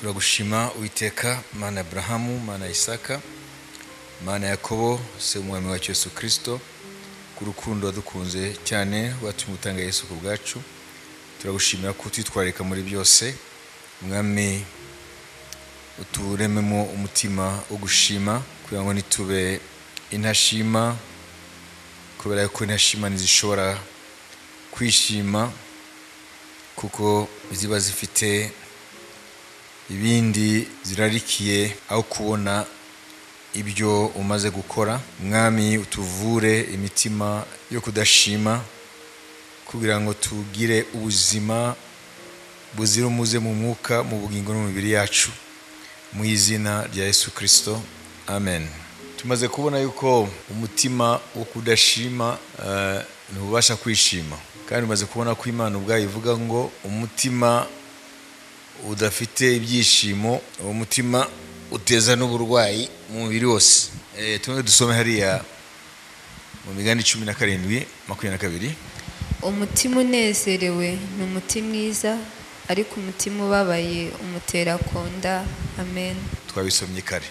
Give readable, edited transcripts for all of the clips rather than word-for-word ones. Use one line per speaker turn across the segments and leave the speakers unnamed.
Turagushima Uwiteka, Mana ya Aburahamu, Mana ya Isaka, Mana ya Yakobo, se w'umwami wacu Yesu Kristo, ku rukundo wadukunze cyane watumye utanga Yesu ku bwacu. Turagushimira ko utwitwararika muri byose. Mwami, uturememo umutima wo gushima kugira ngo ntitube intashima, kubera ko intashima ntizishobora kwishima kuko ziba zifite ibindi zirarikiye aho kubona ibyo umaze gukora. Mwami, utuvure imitima yo kudashima kugira ngo tugire ubuzima buzira umuze mu mwuka, mu bugingo no mu mibiri yacu, mu izina rya Yesu Kristo, amen. Tumaze kubona yuko umutima wo kudashima ntubasha kwishima, kandi umaze kubona ko Imana ubwayo ivuga ngo umutima udafite ibyishimo, uwo mutima uteza n'uburwayi mu mubiri wose. Tumwe dusome hariya mu Migani 17:22.
Umutima unezerewe ni umuti mwiza, ariko umutima ubabaye umutera konda. Amen.
Twabisomye kare.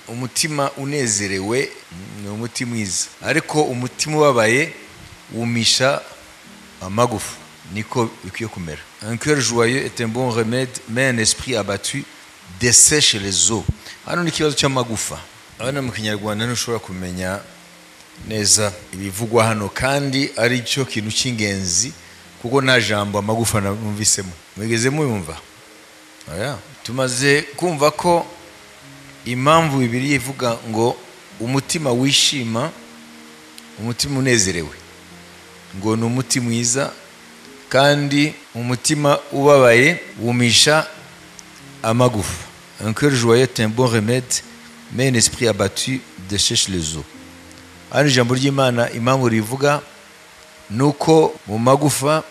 Umutima unezerewe ni umuti mwiza, ariko umutima ubabaye wumisha amagufa. Niko bikwiye kumera. Un cœur joyeux est un bon remède, mais un esprit abattu dessèche les os. Hano ni ikibazo cy'amagufa. Hano mu Kinyarwanda ntushobora kumenya neza ibivugwa hano, kandi ari cyo kintu cy'ingenzi, kuko nta jambo amagufa numvisemo. Mwigeze muyumva? Oya. Tumaze kumva ko impamvu Bibiliya ivuga ngo umutima wishima, umutima unezerewe, ngo ni umuti mwiza, kandi umutima ubabaye wumisha amagufa. Un cœur joyeux est un bon remède, mais un esprit abattu dessèche les os. Hano ijambo ry'Imana impamvu rivuga nuko mu magufa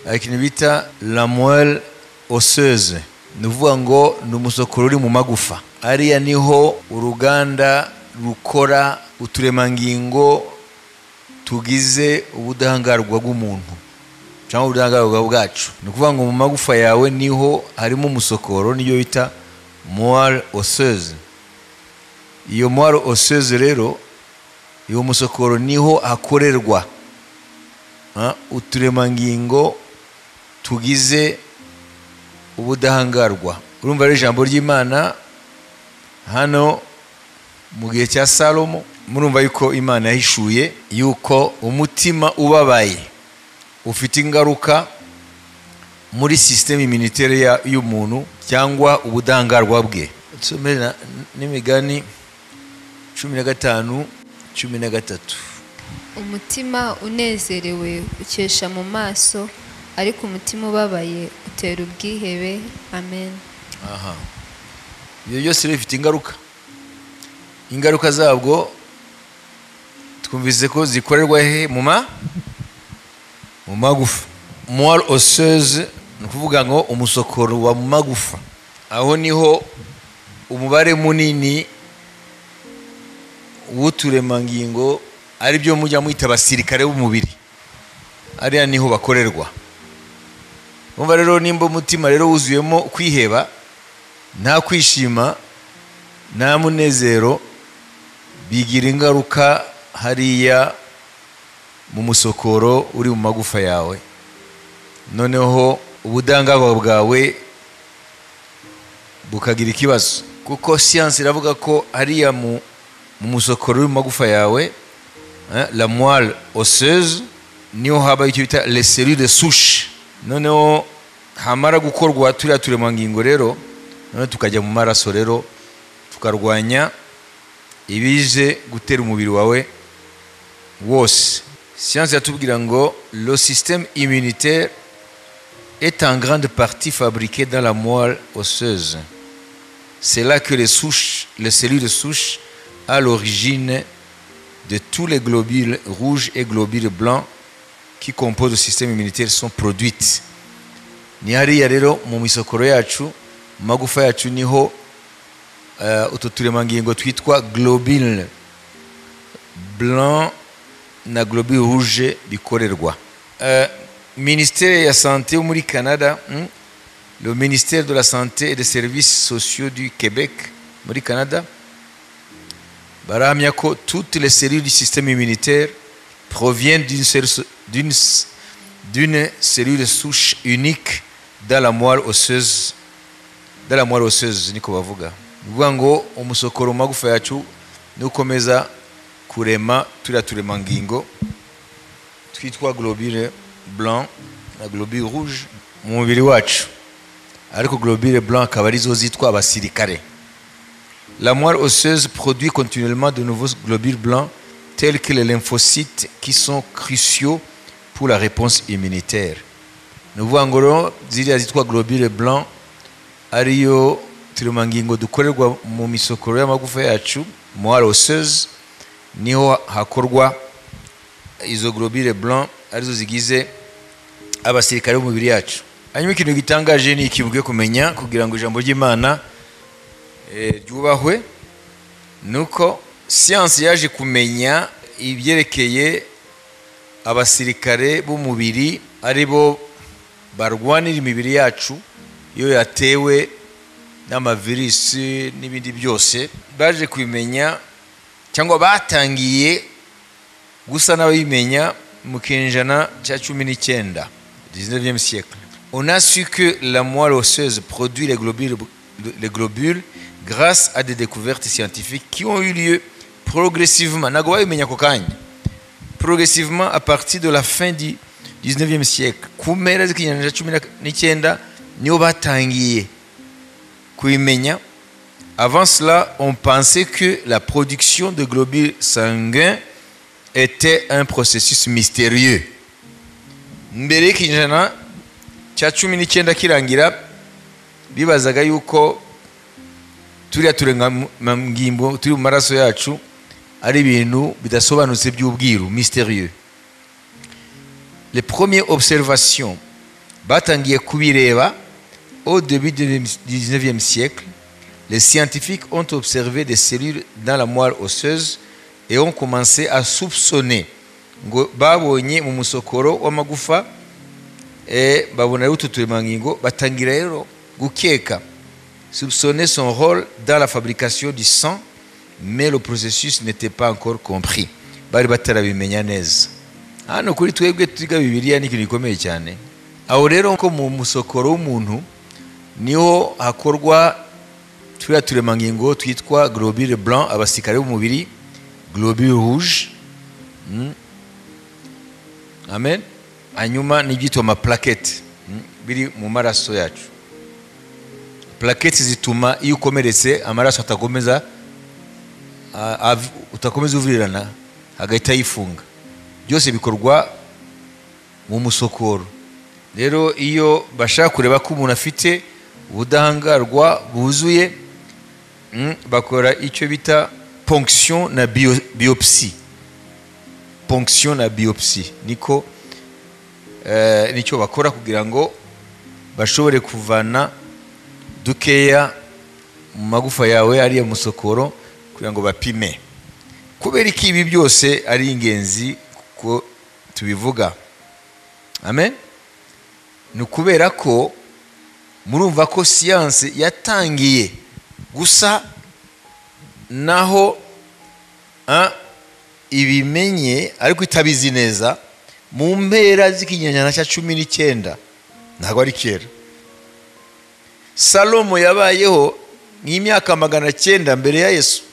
hari ikintu bita la moelle osseuse, ni ukuvuga ngo ni umusokoro uri mu magufa. Hariya niho uruganda rukora uturemangingo tugize ubudahangarwa bw'umuntu cyangwa ubudahangarwa bwacu. Ni ukuvuga ngo mu magufa yawe niho harimo umusokoro, niyo bita moelle osseuse. Iyo moelle osseuse rero, iyo musokoro niho hakorerwa uturemangingo tugize ubudahangarwa. Urumva rero ijambo ry'Imana hano mu gihe cya Salomo, murumva yuko Imana yahishuye yuko umutima ubabaye ufite ingaruka muri système immunitaire y'umuntu cyangwa ubudahangarwa bwe. Tusome n'Imigani 15:13.
Umutima unezerewe ukesha mu maso, ariko umutima ubabaye utera ubwihebe. Amen.
Aha. Ibyo byose bifite ingaruka. Ingaruka zabwo twumvise ko zikorerwa he? Mu magufa. Moelle osseuse ni ukuvuga ngo umusokoro wa magufa. Aho niho umubare munini w'uturemangingo ari byo mujya mwita abasirikare b'umubiri, ariya niho bakorerwa. Umva rero nimba umutima rero wuzuyemo kwiheba, nta kwishima, nta munezero, bigira ingaruka hariya mu musokoro uri mu magufa yawe. Noneho ubudahangarwa bwawe bukagira ikibazo, kuko siyansi iravuga ko hariya mu musokoro uri mu magufa yawe, la moelle osseuse, niho haba icyo bita les cellules de souche. Noneho hamara gukorwa turiya turemangingo rero, noneho tukajya mu maraso rero tukarwanya ibije gutera umubiri wawe wose. Siyansi yatubwira ngo le système immunitaire est en grande partie fabriqué dans la moelle osseuse. C'est là que les souches, les cellules de souche à l'origine de tous les globules rouges et globules blancs qui composent le système immunitaire sont produites. Ni hariya rero mu misokoro yacu, mu magufa yacu, niho utu turemangingo twitwa globule blanc na globule rouge bikorerwa. Ministère ya santé yo muri Canada, Le ministère de la Santé et des Services sociaux du Québec, muri Canada, barahamya ko toutes les cellules du système immunitaire proviennent d'une cellule souche unique dans la moelle osseuse, dans la moelle osseuse. Niko bavuga. Ni ukuvuga ngo umusokoro mu magufa yacu nukomeza kurema turiya turemangingo twitwa globule blanc na globule rouge mu mubiri wacu, ariko globule blanc akaba arizo zitwa abasirikare. La moelle osseuse produit continuellement de nouveaux globules blancs tels que les lymphocytes qui sont cruciaux pour la réponse immunitaire. Ni ukuvuga ngo rero ziriya zitwa globule blanc, ariyo turemangingo dukorerwa mu misokoro y'amagufa yacu, moelle osseuse, niho hakorwa izo globule blanc, arizo zigize abasirikare b'umubiri yacu. Hanyuma ikintu gitangaje ni iki mukwiye kumenya kugira ngo ijambo ry'Imana ryubahwe, nuko siyansi yaje kumenya ibyerekeye abasirikare b'umubiri, ari bo barwanira imibiri yacu iyo yatewe n'amavirisi n'ibindi byose. Baje kubimenya cyangwa batangiye gusa n'ababimenya mu kinyejana cya 19, 19e siècle. On a su que la moelle osseuse produit les globules grâce à des découvertes scientifiques qui ont eu lieu progressivement, ntabwo babimenya ako kanya, progressivement à partir de la fin du 19e siècle. Ku mpera z'ikinyejana cya 19 niho batangiye kubimenya. Avant cela, on pensait que la production de globules sanguins était un processus mystérieux. Mbere y'ikinyejana cya 19 kirangira, bibazaga yuko turiya turemangingo turi mu maraso yacu ari ibintu bidasobanutse by'ubwiru, mystérieux. Les premières observations, batangiye kubireba au début du 19e siècle. Les scientifiques ont observé des cellules dans la moelle osseuse et ont commencé à soupçonner, ngo babonye mu musokoro w'amagufa, babona rero utu turemangingo, batangira rero gukeka, soupçonner son rôle dans la fabrication du sang, mais le processus n'était pas encore compris. Bari batarabimenya neza. Hano kuri twebwe twiga Bibiliya ni ikintu gikomeye cyane. Aho rero ko mu musokoro w'umuntu niho hakorwa turiya turemangingo twitwa globule blanc, abasirikare b'umubiri, globule rouge. Amen. Hanyuma n'ibyitwa amaplaquettes, biri mu maraso yacu. Plaquettes zituma iyo ukomeretse amaraso atakomeza utakomeza uvirirana, hagahita yifunga. Byose bikorwa mu musokoro. Rero iyo bashaka kureba ko umuntu afite ubudahangarwa buzuye, bakora icyo bita ponction na biopsie. Ponction na biopsie niko nicyo bakora kugira ngo bashobore kuvana dukeya mu magufa yawe ariya musokoro kugira ngo bapime. Kubera iki ibi byose ari ingenzi ko tubivuga? Amen. Ni ukubera ko murumva ko siyanse yatangiye gusa naho ibimenye ariko itabizi neza mu mpera z'ikinyejana cya 19. Ntabwo ari kera. Salomo yabayeho nk'imyaka 900 mbere ya Yesu,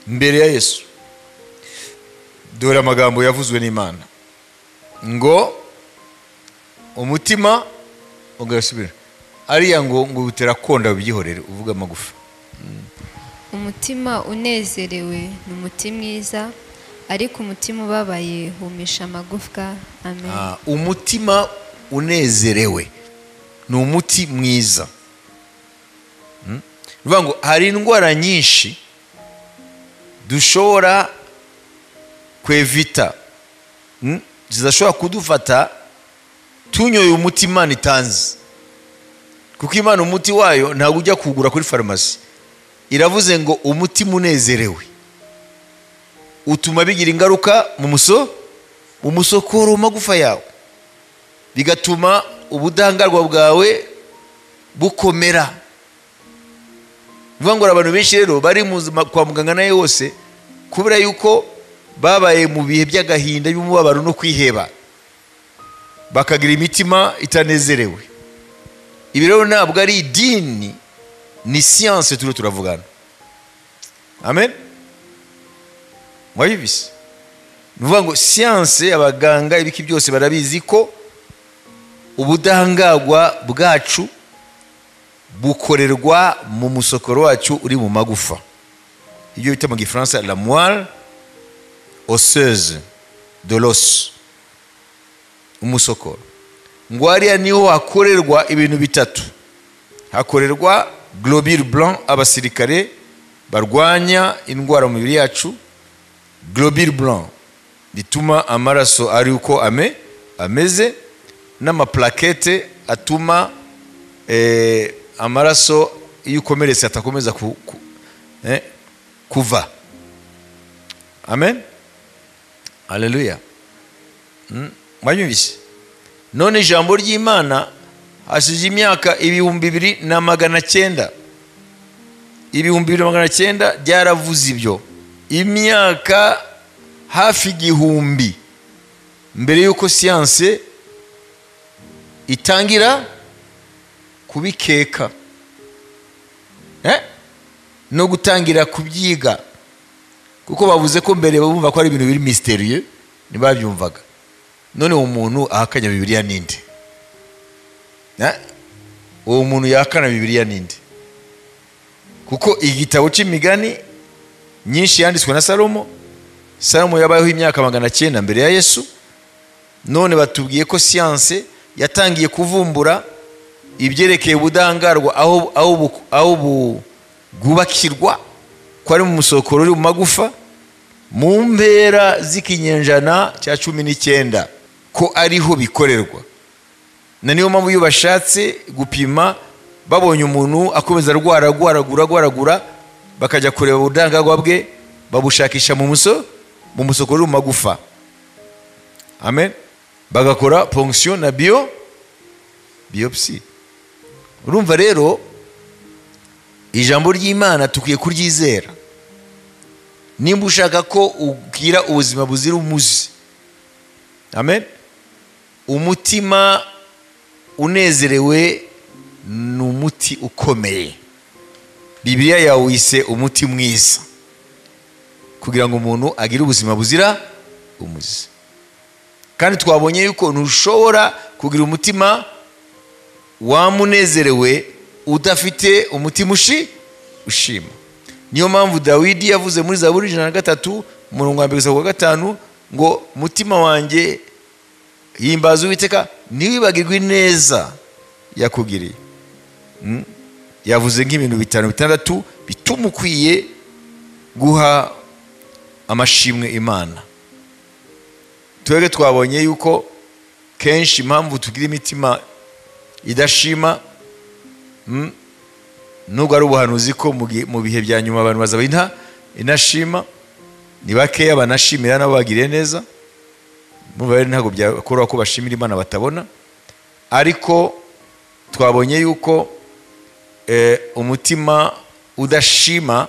mbere ya Yesu. Dore amagambo yavuzwe n'Imana ngo umutima ugasubira ariya ngo butera konda, ubyihorere, uvuga amagufa.
Umutima unezerewe ni umuti mwiza, ariko umutima ubabaye wumisha amagufwa. Amen.
Umutima unezerewe ni umuti mwiza. Ni ukuvuga ngo hari indwara nyinshi dushobora kwevita, zidashobora kudufata tunyoye umuti Imana itanze, kuko Imana umuti wayo ntabwo ujya kugura kuri farumasi. Iravuze ngo umutima unezerewe utuma bigira ingaruka mu musokoro, mu magufa yawe, bigatuma ubudahangarwa bwawe bukomera. Bivuga ngo abantu benshi rero bari kwa muganga nayo yose kubera yuko babaye mu bihe by'agahinda by'umubabaro no kwiheba, bakagira imitima itanezerewe. Ibi rero ntabwo ari idini, ni siyanse turiho turavugana. Amen. Mwabibise? Ni ukuvuga ngo siyanse, abaganga, ibiki byose barabizi ko ubudahangarwa bwacu bukorerwa mu musokoro wacu uri mu magufa, ibyo bita mu gifaransa la moelle osseuse de l'os, umusokoro. Ngo hariya niho hakorerwa ibintu bitatu. Hakorerwa globule blanc, abasirikare barwanya indwara mu mibiri yacu. Globule blanc bituma amaraso ari uko ameze, n'amaplakete atuma amaraso iyo ukomeretse atakomeza kuva. Amen, haleluya. Mwanyumvise? None ijambo ry'Imana hashize imyaka 2900, 2900 byaravuze ibyo, imyaka hafi 1000 mbere yuko siyanse itangira kubikeka no gutangira kubyiga, kuko bavuze ko mbere bumva ko ari ibintu biri mysterieux, ntibabyumvaga. None umuntu ahakanya Bibiliya ninde? Uwo muntu yahakana Bibiliya ninde? Kuko igitabo cy'imigani nyinshi yanditswe na Salomo. Salomo yabayeho imyaka 900 mbere ya Yesu. None batubwiye ko siyanse yatangiye kuvumbura ibyerekeye ubudahangarwa aho bwubakirwa, ko ari mu musokoro uri mu magufa, mu mpera z'ikinyejana cya 19, ko ariho bikorerwa. Na niyo mpamvu iyo bashatse gupima babonye umuntu akomeza arwaragura bakajya kureba ubudahangarwa bwe, babushakisha mu musokoro uri mu magufa. Amen. Bagakora ponction na biopsy. Urumva rero ijambo ry'Imana tukwiye kuryizera. Nimba ushaka ko ugira ubuzima buzira umuze, amen, umutima unezerewe ni umuti ukomeye. Bibiliya yawise umuti mwiza kugira ngo umuntu agire ubuzima buzira umuze. Kandi twabonye yuko ntushobora kugira umutima wamunezerewe udafite umutima ushima. Niyo mpamvu Dawidi yavuze muri Zaburi 103 umurongo wa 1 wa 5 ngo mutima wanjye himbaza Uwiteka, ntiwibagirwe ineza yakugiriye. Yavuze nk'ibintu 5 6 bituma ukwiye guha amashimwe Imana. Twebwe twabonye yuko kenshi impamvu tugira imitima idashima, nubwo ari ubuhanuzi ko mu bihe bya nyuma abantu bazaba inashima, ni bakeya banashimira nabo bagiriye neza. Mubare ntabwo byakora ko bashimira Imana batabona. Ariko twabonye yuko umutima udashima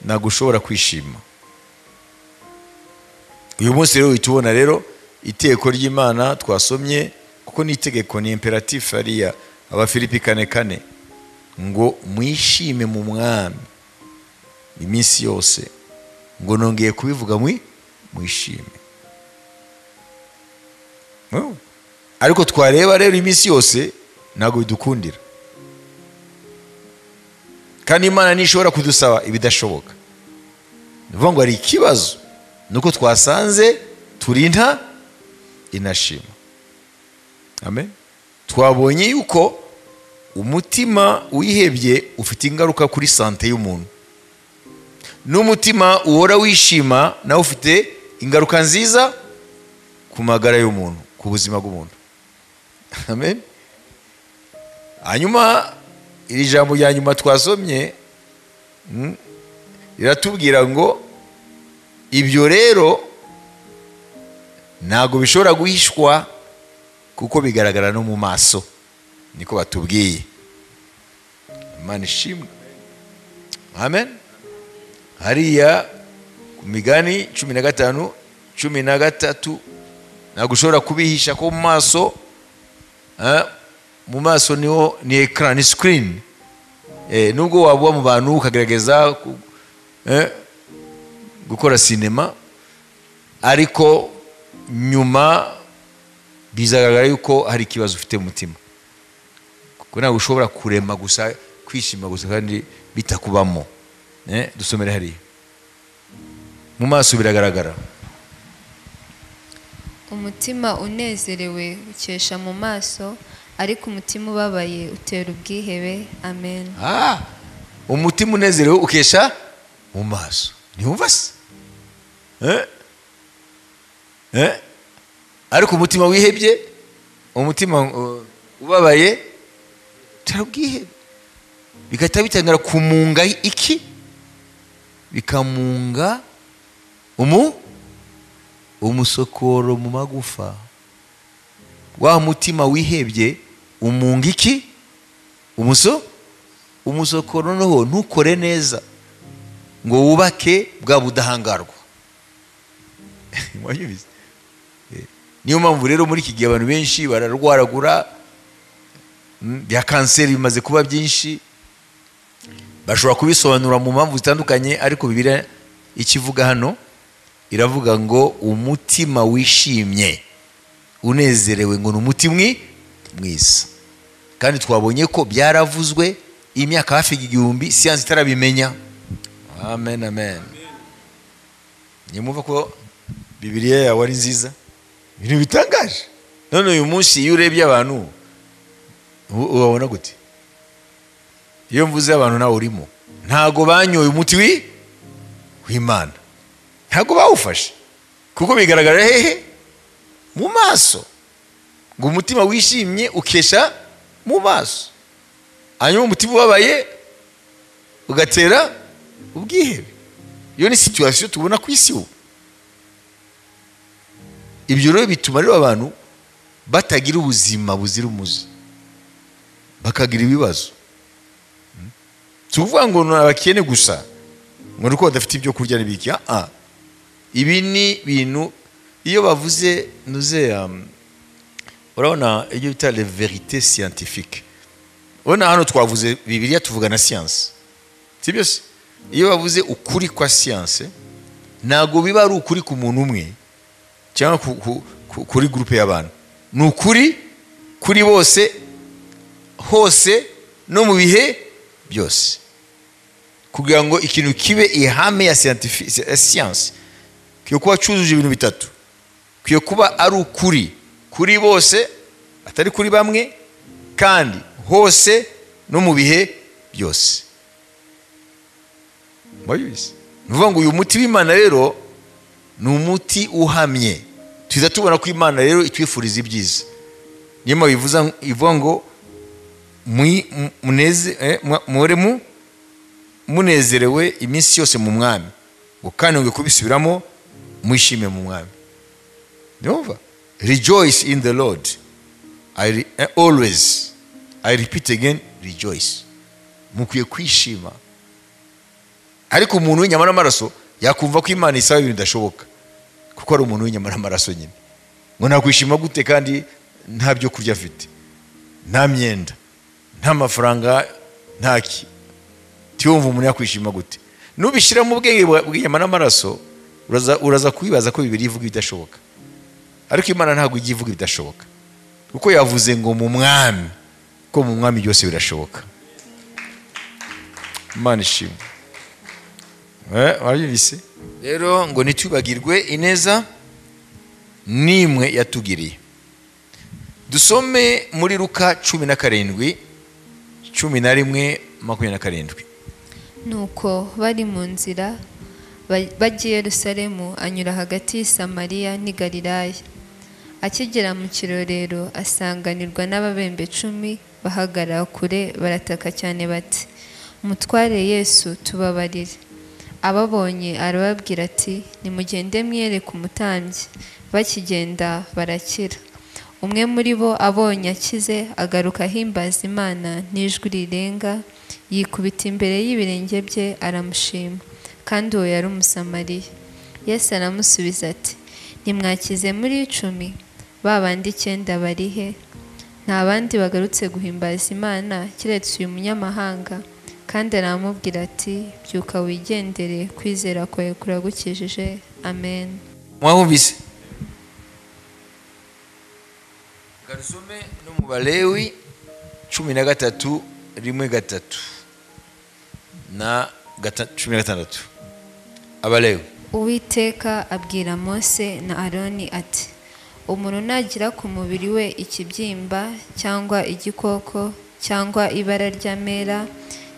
ntabwo ushobora kwishima. Uyu munsi rero tubona rero iteko ry'Imana twasomye, kuko ni itegeko, ni imperatif ariya Abafilipi 4:4 ngo mwishime mu Mwami iminsi yose, ngo nongeye kubivuga mwishime. Ariko twareba rero iminsi yose ntabwo bidukundira, kandi Imana ntishobora kudusaba ibidashoboka. Ni ukuvuga ngo hari ikibazo, nuko twasanze turinta inashima. Amen. Twabonye yuko umutima wihebye ufite ingaruka kuri sante y'umuntu, n'umutima uhora wishima nawe ufite ingaruka nziza ku magara y'umuntu, ku buzima bw'umuntu. Amen. Hanyuma iri jambo rya nyuma twasomye riratubwira ngo ibyo rero ntabwo bishobora guhishwa Kuko bigaragara no mu maso, niko batubwiye. Imana ishimwe. Amen. Hariya ku Migani 15:13, ntabwo ushobora kubihisha ko mu maso, mu maso niho ni écran, ni screen. Nubwo waba mu bantu ukagerageza gukora sinema, ariko nyuma bizagaragara yuko hari ikibazo ufite mu mutima, kuko ntabwo ushobora kurema gusa, kwishima gusa kandi bitakubamo. Dusomere hariya, mu maso biragaragara.
Umutima unezerewe ukesha mu maso, ariko umutima ubabaye utera ubwihebe. Amen.
Umutima unezerewe ukesha mu maso, ntiwumva se? Ariko umutima wihebye, umutima ubabaye utera ubwihebe, bigahita bitangira kumunga iki? Bikamunga umusokoro mu magufa. Wa mutima wihebye umunga iki? Umusokoro. Noneho ntukore neza ngo wubake bwa budahangarwa. Niyo mpamvu rero muri iki gihe abantu benshi bararwaragura, bya kanseri bimaze kuba byinshi. Bashobora kubisobanura mu mpamvu zitandukanye, ariko Bibiliya ikivuga hano iravuga ngo umutima wishimye unezerewe ngo ni umuti mwiza. Kandi twabonye ko byaravuzwe imyaka hafi 1000 siyansi itarabimenya. Amen, amen. Nimwumva ko Bibiliya yawe ari nziza, ibintu bitangaje. None uyu munsi iyo urebye abantu ubabona gute? Iyo mvuze abantu nawe urimo, ntago banyoye umuti w'Imana, ntago bawufashe, kuko bigaragara hehe? Mu maso. Ngo umutima wishimye ukesha mu maso, hanyuma umutima ubabaye ugatera ubwihebe. Iyo ni situation tubona ku isi ubu. Ibyo rero bituma rero abantu batagira ubuzima buzira umuze, bakagira ibibazo. Si ukuvuga ngo ni abakene gusa, ngo ni uko badafite ibyo kurya n'ibiki. Ibi ni ibintu iyo bavuze nuze, urabona ibyo bita les vérités scientifiques. Urabona hano twavuze Bibiliya, tuvuga na science, si byo se? Iyo bavuze ukuri kwa science, ntabwo biba ari ukuri ku muntu umwe cyangwa kuri groupe y'abantu, ni ukuri kuri bose, hose no mu bihe byose. Kugira ngo ikintu kibe ihame ya science, kiyo kuba cyujuje ibintu bitatu. Kiyo kuba ari ukuri kuri bose, atari kuri bamwe, kandi hose no mu bihe byose. Mwabyumvise? Ni ukuvuga ngo uyu muti w'Imana rero ni umuti uhamye. Tuza tubona ko Imana rero itwifuriza ibyiza. Niyo mpamvu ivuga ngo muhore munezerewe iminsi yose mu Mwami, ngo kandi ngo kubisubiramo mwishime mu Mwami. Ndumva? Rejoice in the Lord. Always. I repeat again, rejoice. Mukwiye kwishima. Ariko umuntu w'inyama n'amaraso yakumva ko Imana isaba ibintu bidashoboka, kuko ari umuntu w'inyama n'amaraso nyine. Ngo nakwishima gute kandi nta byo kurya afite, nta myenda, nta mafaranga, nta ki? Tiyumva umuntu yakwishima gute? Nubishyira mu bwenge bw'inyama n'amaraso, uraza kwibaza ko Bibiliya ivuga ibidashoboka. Ariko Imana ntabwo ijya ivuga ibidashoboka, kuko yavuze ngo mu Mwami, ko mu Mwami byose birashoboka. Imana ishimwe. Wabyumvise? Rero ngo ntitwibagirwe ineza nimwe yatugiriye. Dusome muri Luka 17, 11, 27.
Nuko bari mu nzira bagiye Yerusalemu, anyura hagati y'i Samariya n'i Galilaya. Akigera mu kirorero asanganirwa n'ababembe 10, bahagarara kure barataka cyane bati: Mutware Yesu, tubabarire. Ababonye arababwira ati: Nimugende mwiyereke umutambyi. Bakigenda barakira. Umwe muri bo abonye akize agaruka ahimbaza Imana n'ijwi rirenga, yikubita imbere y'ibirenge bye aramushima, kandi uwo yari Umusamariya. Yesu aramusubiza ati, ntimwakize muri 10? Ba bandi 9 bari he? Nta bandi bagarutse guhimbaza Imana keretse uyu munyamahanga? Kandi aramubwira ati, byuka wigendere, kwizera kwawe kuragukijije. Amen.
Mwahumvise? Garusome no mu Balewi 13 1-3 na 16. Abalewi.
Uwiteka abwira Mose na Aroni ati, umuntu nagira ku mubiri we ikibyimba cyangwa igikoko cyangwa ibara ry'amera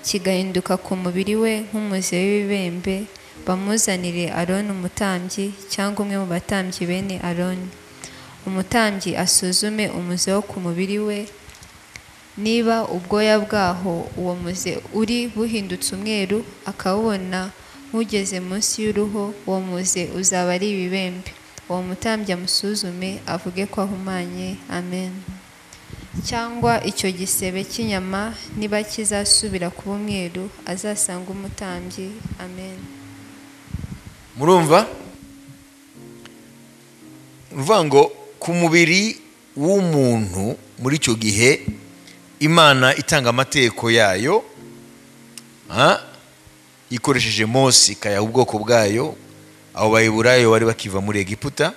kigahinduka ku mubiri we nk'umuze w'ibibembe, bamuzanire Aroni umutambyi cyangwa umwe mu batambyi bene Aroni. Umutambyi asuzume umuze wo ku mubiri we, niba ubwoya bwaho uwo muze uri buhindutse umweru akawubona nk'ugeze munsi y'uruhu, uwo muze uzaba ari ibibembe. Uwo mutambyi amusuzume avuge ko ahumanye. Amen. Cyangwa icyo gisebe cy'inyama niba kizasubira kuba umweru, azasanga umutambyi. Amen.
Murumva? Uvuga ngo ku mubiri w'umuntu muri icyo gihe Imana itanga amategeko yayo, ikoresheje Mose ikayaha ubwoko bwayo, abo Baheburayo bari bakiva muri Egiputa.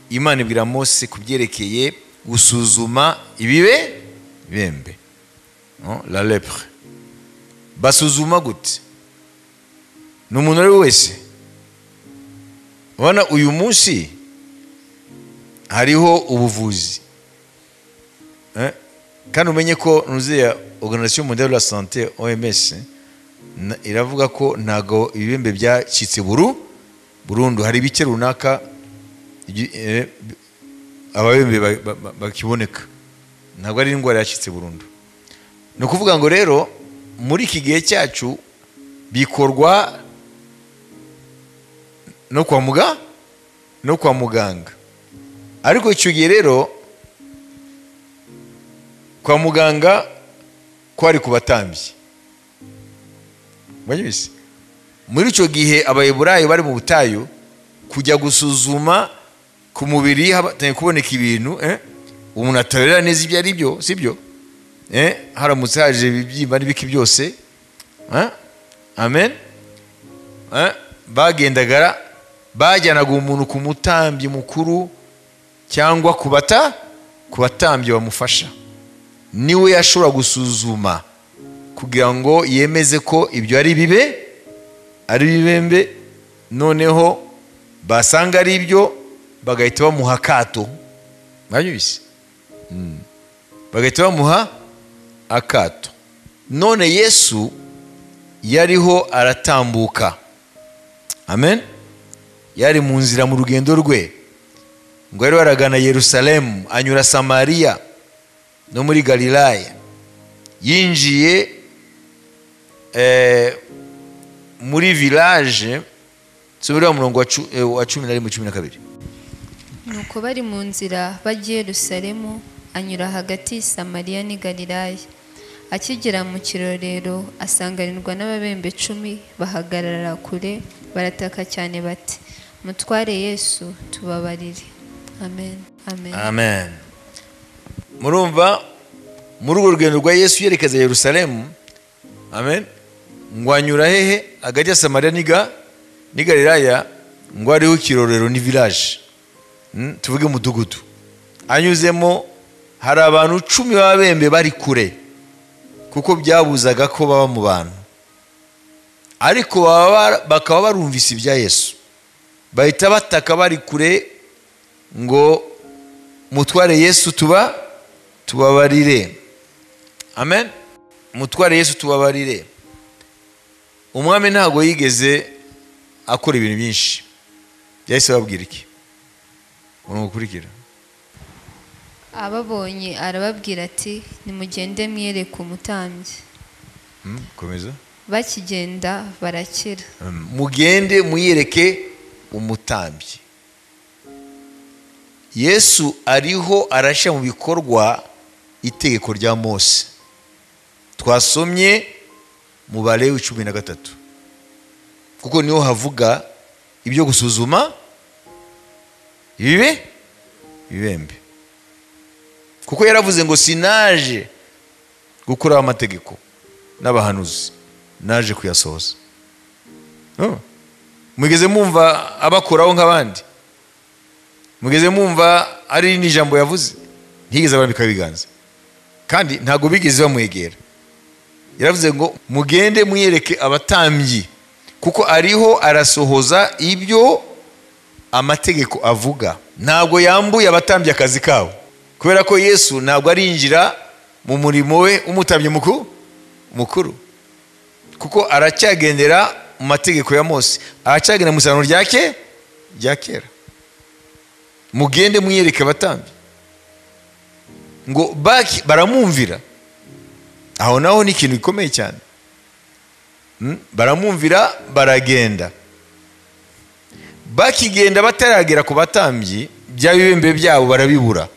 Imana ibwira Mose kubyerekeye gusuzuma ibibe bembe, la lèpre. Basuzuma gute? Ni umuntu ari wese. Ubona uyu munsi hariho ubuvuzi, kandi umenye ko nuziya Organisation Mondiale de la Santé OMS iravuga ko ntago ibibembe byacitse burundu, hari ibice runaka ababembe bakiboneka, ntabwo ari indwara yacitse burundu. Ni ukuvuga ngo rero muri iki gihe cyacu bikorwa no kwa muganga, ariko icyo gihe rero kwa muganga kwari ku batambyi. Muri icyo gihe Abaheburayo bari mu butayu, kujya gusuzuma ku mubiri hatangiye kuboneka ibintu, umuntu atabera neza ibyo ari byo, sibyo? Haramutse haje ibibyimba n'ibiki byose, amen. Bagendagara bajyanaga umuntu ku mutambyi mukuru cyangwa ku batambyi bamufasha, niwe yashobora gusuzuma kugira ngo yemeze ko ibyo ari bibe ari bibembe. Noneho basanga ari ibyo bagahita bamuha akato. Mwanyumvise? Bagahita bamuha akato. None Yesu yariho aratambuka, amen, yari mu nzira mu rugendo rwe, ngo yari aragana Yerusalemu, anyura Samariya no muri Galilaya. Yinjiye muri village, subira murongo wa 11 12.
Nuko bari mu nzira bagiye Yerusalemu, anyura hagati ya Samariya n'i Galilaya. Akigera mu kirorero asanganirwa n'ababembe 10, bahagarara kure barataka cyane bati, mutware Yesu tubabarire. Amen. Amen.
Amen. Murumva muri urwo rugendo rwa Yesu yerekeza Yerusalemu, amen, ngo anyura hehe? Hagati ya Samariya n'i Galilaya, ngo ariho ikirorero ni village, tuvuge umudugudu. Anyuzemo hari abantu 10 b'ababembe bari kure, kuko byabuzaga ko baba mu bantu, ariko bakaba barumvise ibya Yesu, bahita bataka bari kure ngo mutware Yesu tubabarire. Amen. Mutware Yesu tubabarire. Umwami ntago yigeze akora ibintu byinshi, yahise ababwira iki? Unukurikira.
Ababonye arababwira ati, nimugende mwiyereke umutambyi.
Komeza.
Bakigenda barakira.
Mugende mwiyereke umutambyi. Yesu ariho arashyira mu bikorwa itegeko rya Mose twasomye mu Balewi 13, kuko niho havuga ibyo gusuzuma ibibembe. Kuko yaravuze ngo sinaje gukuraho amategeko n'abahanuzi, naje kuyasohoza. Mugeze mumva abakoraho nk'abandi? Mugeze mumva ari n'ijambo yavuze? Ntigeze abarambika ibiganza, kandi ntabwo bigeze bamwegera. Yaravuze ngo mugende mwiyereke abatambyi, kuko ariho arasohoza ibyo amategeko avuga. Ntabwo yambuye abatambyi akazi kabo, kubera ko Yesu ntabwo arinjira mu murimo we umutambyi mukuru, kuko aracyagendera mu mategeko ya Mose, aracyagendera mu isezerano rya kera. Mugende mwiyereke abatambyi, ngo baramwumvira. Aho naho ni ikintu gikomeye cyane. Baramwumvira, baragenda. Bakigenda bataragera ku batambyi, bya bibembe byabo barabibura,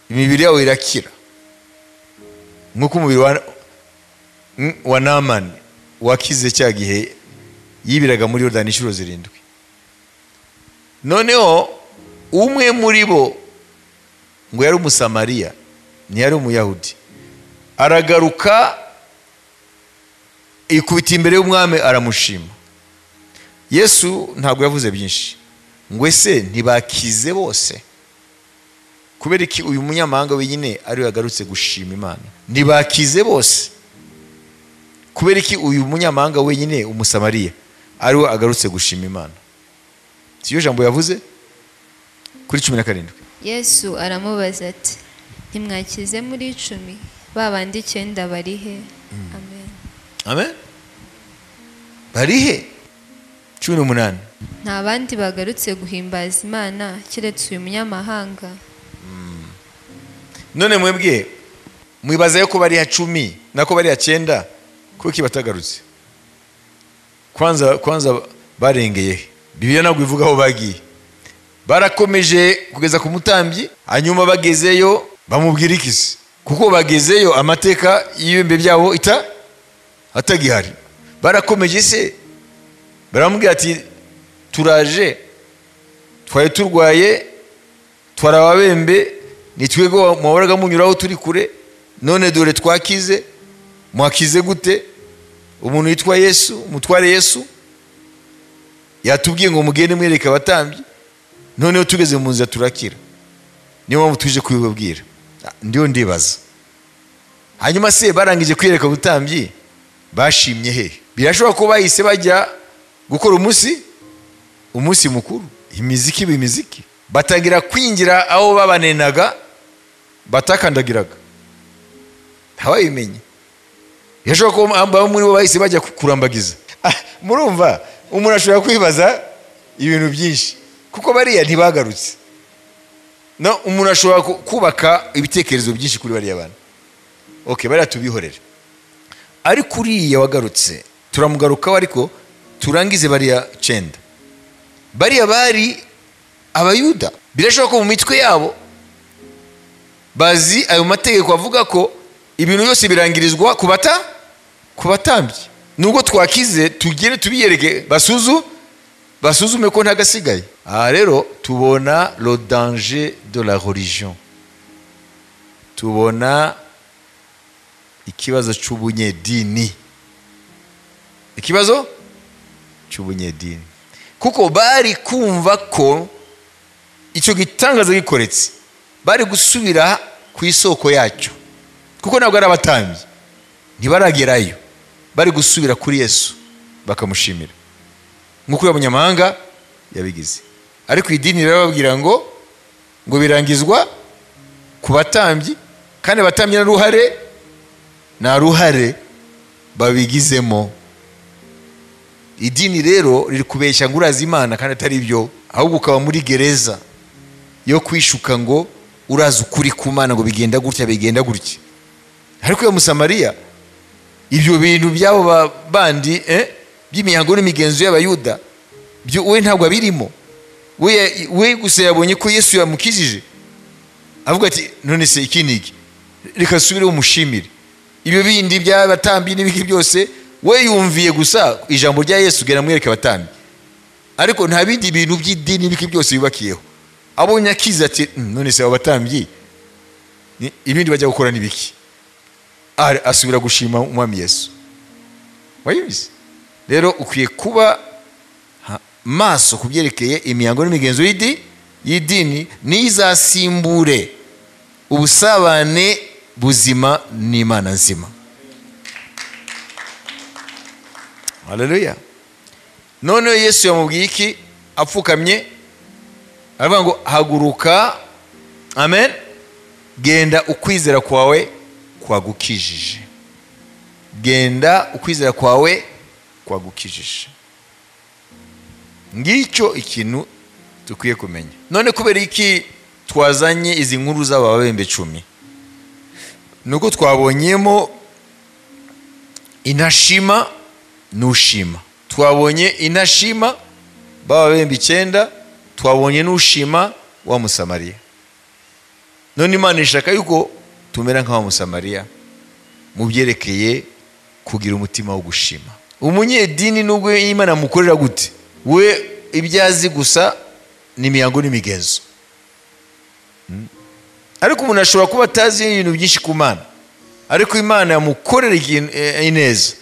imibiri yabo irakira, nk'uko umubiri wa Naamani wakize cya gihe yibiraga muri Yorodani inshuro 7. Noneho umwe muri bo ngo yari Umusamariya, ntiyari Umuyahudi, aragaruka ikubita imbere y'umwami aramushima. Yesu ntabwo yavuze byinshi, ngo ese ntibakize bose? Kubera iki uyu munyamahanga wenyine ari we yagarutse gushima Imana? Ntibakize bose? Kubera iki uyu munyamahanga wenyine Umusamariya ari we agarutse gushima Imana? Siyo jambo yavuze kuri 17.
Yesu aramubaza ati ntimwakize muri 10, babandi 9 barihe? Amen.
Amen. Barihe? 18.
Nta bandi bagarutse guhimbaza Imana keretse uyu munyamahanga.
None mwebwe mwibaza yuko bari 10 nako bari 9, kuki batagarutse? Kwanza barengeye. Bibiliya ntabwo ivuga aho bagiye. Barakomeje kugeza ku mutambyi, hanyuma bagezeyo bamubwira ikisi, kuko bagezeyo amateka y'ibembe byabo atagihari. Barakomeje se baramubwira ati turaje, twari turwaye, twarababembe, nitwego mwahoraga munyuraho turi kure, none dore twakize. Mwakize gute? Umuntu yitwa Yesu, umutware Yesu yatubwiye ngo mugende mwereke abatambyi, noneho tugeze mu nzira turakira. Niyo mpamvu tuje kubibabwira. Ndiyo ndibaza. Hanyuma se barangije kwiyereka ubutambyi bashimye he? Birashoboka ko bahise bajya gukora umunsi mukuru, imiziki batangira kwinjira aho babanenaga batakandagiraga, ntawabimenye. Birashoboka ko bamwe muri bo bahise bajya kurambagiza. Murumva umuntu ashobora kwibaza ibintu byinshi, kuko bariya ntibagarutse. No umuntu ashobora kubaka ibitekerezo byinshi kuri bariya bantu. Okay, bariya tubihorere. Ariko uriya wagarutse turamugarukaho, ariko turangize bariya 9. Bariya bari Abayuda. Birashoboka ko mu mitwe yabo bazi ayo mategeko avuga ko ibintu byose birangirizwa ku batambyi. Nubwo twakize tugere tubiyereke, basuzume ko ntagasigaye. Aha rero tubona le danger de la religion, tubona ikibazo cy'ubunyedini, ikibazo cy'ubunyedini, kuko bari kumva ko icyo gitangaza gikoretse bari gusubira ku isoko yacyo, kuko ntabwo ari abatambyi, ntibaragerayo, bari gusubira kuri Yesu bakamushimira nk'uko uyu munyamahanga yabigize. Ariko idini rirababwira ngo birangizwa ku batambyi, kandi abatambyi nta ruhare babigizemo. Idini rero riri kubeshya ngo urazi Imana kandi atari byo, ahubwo ukaba muri gereza yo kwishuka ngo urazi ukuri ku Mana, ngo bigenda gutya bigenda gutya. Ariko uyu Musamariya ibyo bintu byabo bandi by'imihango n'imigenzo y'Abayuda byo we ntabwo abirimo. We gusa yabonye ko Yesu yamukijije, avuga ati none se iki ni iki, reka nsubire umushimire. Ibyo bindi by'abatambyi n'ibiki byose we yumviye gusa ijambo rya Yesu gera mwereke abatambyi, ariko nta bindi bintu by'idini n'ibiki byose yubakiyeho. Abonye akize ati none se abo batambyi ibindi bajya gukora n'ibiki, asubira gushima umwami Yesu. Wayibizi rero ukwiye kuba maso kubyerekeye imihango n'imigenzo y'idini nizasimbure ubusabane buzima n'Imana nzima. Haleluya. None Yesu yamubwiye iki apfukamye? Aravuga ngo haguruka, amen, genda ukwizera kwawe kwagukijije. Genda ukwizera kwawe kwagukijije. Ngicyo ikintu dukwiye kumenya. None kubera iki twazanye izi nkuru z'ababembe 10? Nuko twabonyemo intashima n'ushima. Twabonye intashima b'ababembe 9, twabonye n'ushima wa Musamariya. None Imana ishaka yuko tumera nka wa Musamariya mu byerekeye kugira umutima wo gushima. Umunyedini nubwo Imana mukorera gute, we ibyazi gusa ni imihango n'imigenzo. Ariko umuntu ashobora kuba atazi ibintu byinshi ku Mana, ariko Imana yamukorera ineza,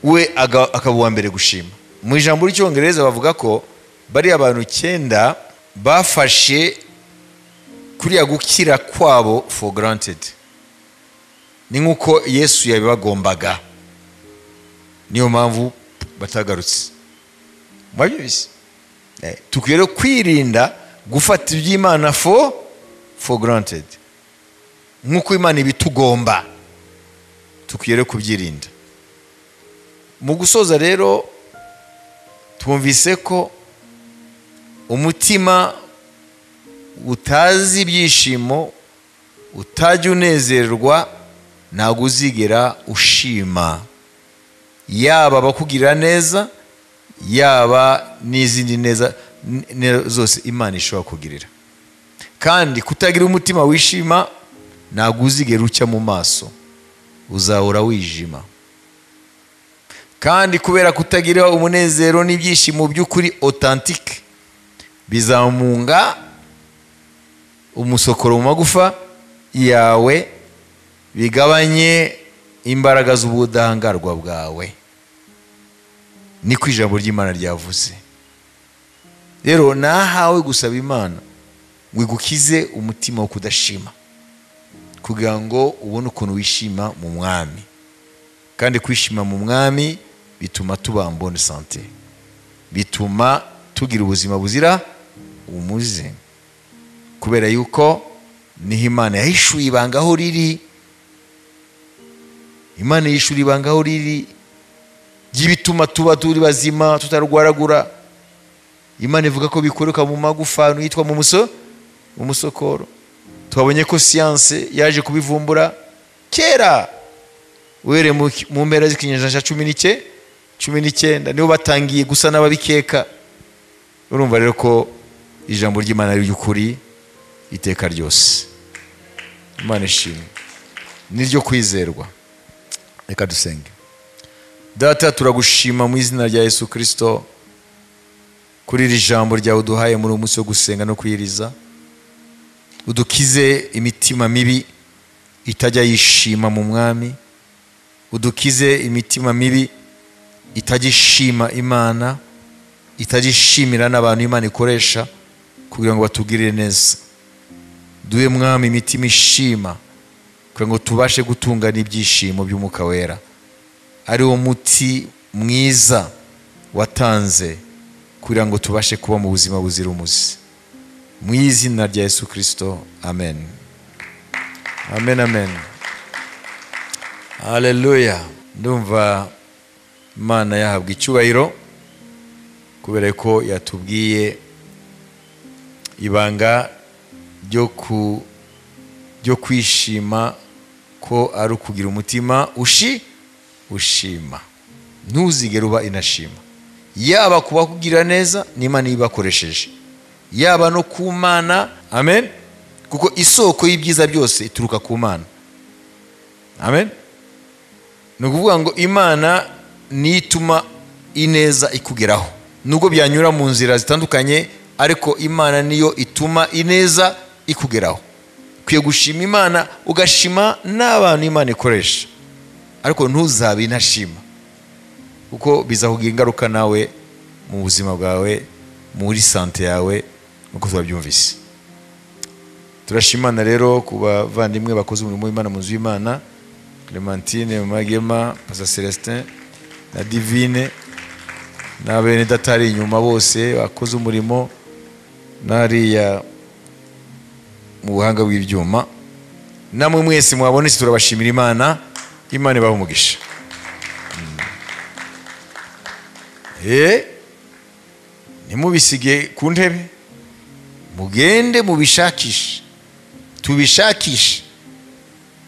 we akaba uwa mbere gushima. Mu ijambo ry'Icyongereza bavuga ko bari abantu 9 bafashe kuriya gukira kwabo for granted. Ni nkuko Yesu yabibagombaga, niyo mpamvu batagarutse. Mwabyumvise? Tukwiye kwirinda gufata iby'Imana for granted. Nkuko Imana ibitugomba, tukwiye kubyirinda. Mu gusoza rero twumvise ko umutima utazi ibyishimo, utajya unezerwa, ntabwo uzigera ushima, yaba abakugirira neza, yaba n'izindi neza zose Imana ishobora kugirira. Kandi kutagira umutima wishima ntabwo uzigera ucya mu maso, uzahora wijima. Kandi kubera kutagira umunezero n'ibyishimo by'ukuri authentique, bizamunga umusokoro mu magufa yawe, bigabanye imbaraga z'ubudahangarwa bwawe. Niko ijambo ry'Imana ryavuze. Rero nahawe gusaba Imana ngo igukize umutima wo kudashima, kugira ngo ubone ukuntu wishima mu mwami. Kandi kwishima mu mwami bituma tuba en bonne santé, bituma tugira ubuzima buzira umuze, kubera yuko niho Imana yahishuye ibanga aho riri. Imana yishura ibanga aho riri ry'ibituma tuba turi bazima tutarwaragura. Imana ivuga ko bikoreka mu magufa yitwa mu musokoro. Twabonye ko science yaje kubivumbura kera, uhere mu mpera z'ikinyejana cya 19 nibo batangiye gusa n'ababikeka. Urumva rero ko ijambo ry'Imana ari ry'ukuri iteka ryose. Imana ishimwe, niryo kwizerwa. Reka dusenge. Data, turagushima mu izina rya Yesu Kristo kuri iri jambo ryawe uduhaye muri uyu munsi wo gusenga no kwiriza. Udukize imitima mibi itajya yishima mu mwami, udukize imitima mibi itajya ishima Imana, itajya ishimira n'abantu Imana ikoresha kugira ngo batugirire neza. Duhe mwami imitima ishima kugira ngo tubashe gutungana ibyishimo by'Umwuka Wera, ari wo muti mwiza watanze kugira ngo tubashe kuba mu buzima buzira umuze. Mu izina rya Yesu Kristo, amen. Amen, amen. Haleluya. Ndumva Imana yahabwa icyubahiro kubera ko yatubwiye ibanga ryo kwishima, ko ari ukugira umutima ushima. Ntuzigere uba inashima. Yaba kubakugirira neza n'Imana ibakoresheje, yaba no ku Mana. Amen. Kuko isoko y'ibyiza byose ituruka ku Mana. Amen. Ni ukuvuga ngo Imana niyo ituma ineza ikugeraho, nubwo byanyura mu nzira zitandukanye, ariko Imana niyo ituma ineza ikugeraho. Ukwiye gushima Imana, ugashima n'abantu Imana ikoresha, ariko ntuzabe intashima, kuko bizakugira ingaruka nawe mu buzima bwawe, muri sante yawe, nk'uko twabyumvise. Turashimana rero ku bavandimwe bakoze umurimo w'Imana mu nzu y'Imana, Clementine, Magema, Pastor Celestin na Divine na bene datari inyuma bose bakoze umurimo, n'ariya mu buhanga bw'ibyuma. Namwe mwese mwabonetse, turabashimira Imana. Imana ibahe umugisha. Ntimubisige ku ntebe, mugende mubishakishe, tubishakishe.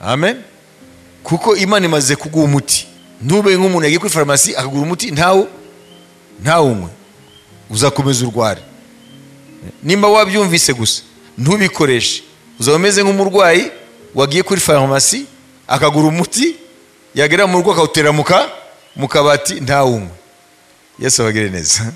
Amen. Kuko Imana imaze kuguha umuti. Ntube nk'umuntu yagiye kuri farumasi akagura umuti ntawunywe, uzakomeza urware. Nimba wabyumvise gusa ntubikoreshe, uzaba umeze nk'umurwayi wagiye kuri farumasi akagura umuti, yagera mu rugo akawutera mu kabati ntawunywe. Yesu abagire neza.